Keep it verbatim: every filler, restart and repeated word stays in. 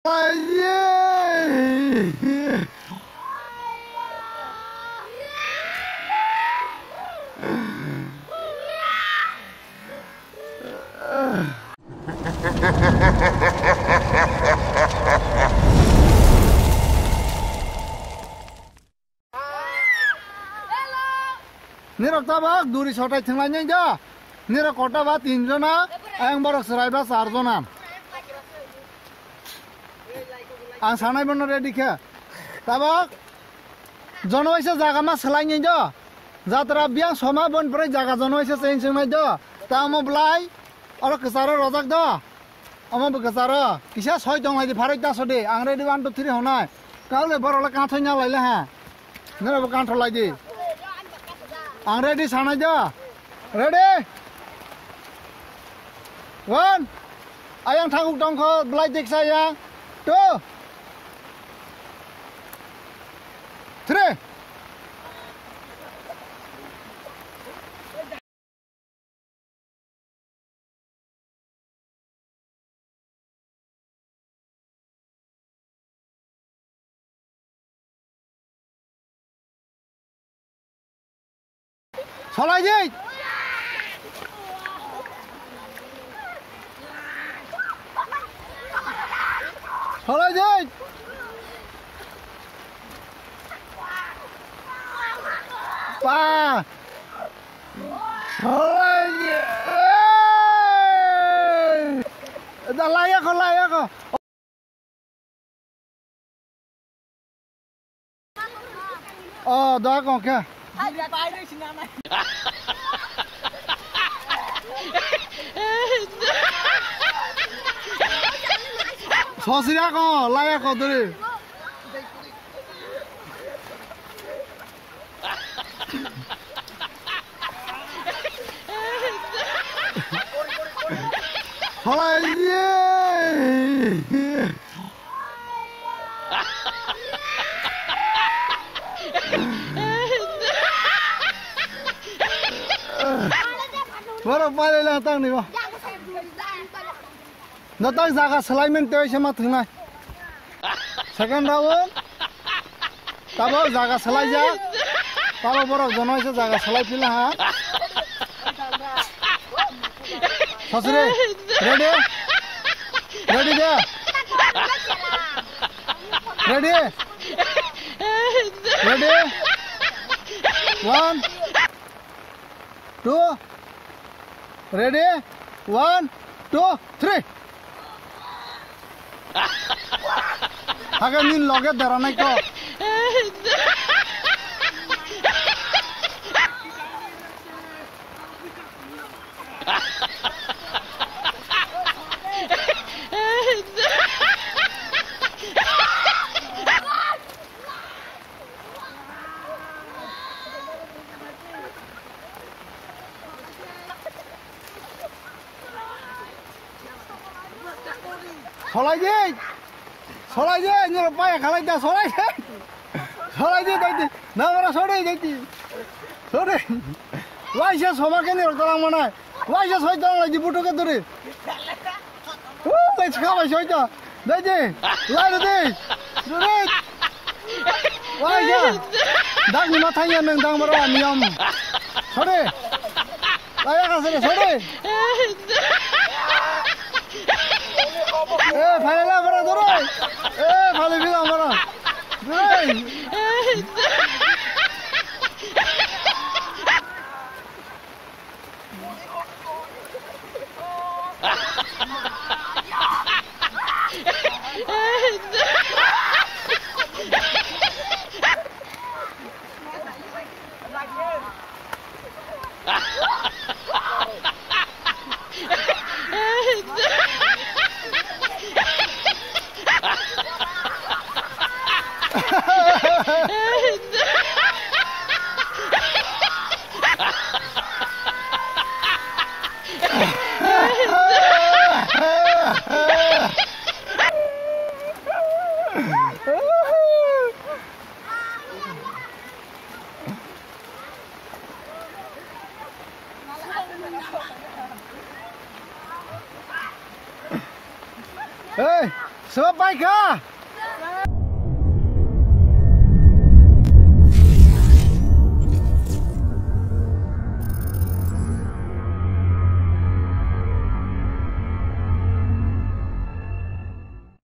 Nirok tabok duri sotai thwnglai nai do. Nirok kota ba tin jona, ayang borok chwrai ba char jona. Ang sanai bono ready khe. Tabok jono waisa jaga ma swlai nai do. Jatra biyang soma bon pore jaga jono waisa change wngnai do. Tamo blai oro kwcharo rojak do. Omo bo kwcharo kisa soi tong lai di, pharoi ta sodi. Ang ready, one, two, three honai. Kau le borok le kanthoi na lai le ha. Nero bo kanthoi lai di. Ang ready sanai do. Ready? One. Ayang thanguk tongkho, belai teksa yang. Two. Three. Solai di! Solai di! Pa! Da laya ko, laya ko. Oh, da ko khe. Sosira ko, laya ko duri. Halai ye. Borok pailai lang tang ni bo. Jotang jaga swlaimen tei se ma thwngnai. Second round. Tabo jaga swlaijak. Tabo borok jono se jaga swlai phila ha. Sasre. Ready? Ready de? Ready? Ready? One. Two. Ready? One, two, three. Hake nini loge dera nai ko. Solai di! Solai di! Nirok paya khalai da, solai di! Solai di, dai di! Namara sori, dai di! Sori! Waisa soma khe nirok talang manai! Waisa soi talang lai di, buto khe duri! Lai chikha bai soi ta. Dai di. Lai di. Dai. Wai ya. Dang ni ma thang ya nang dang mara niyam. Sore. Lai ya ka sore sore. Eh, phai la bara dore. Eh, phai la bara. Dore. Hey! Sob pai kha.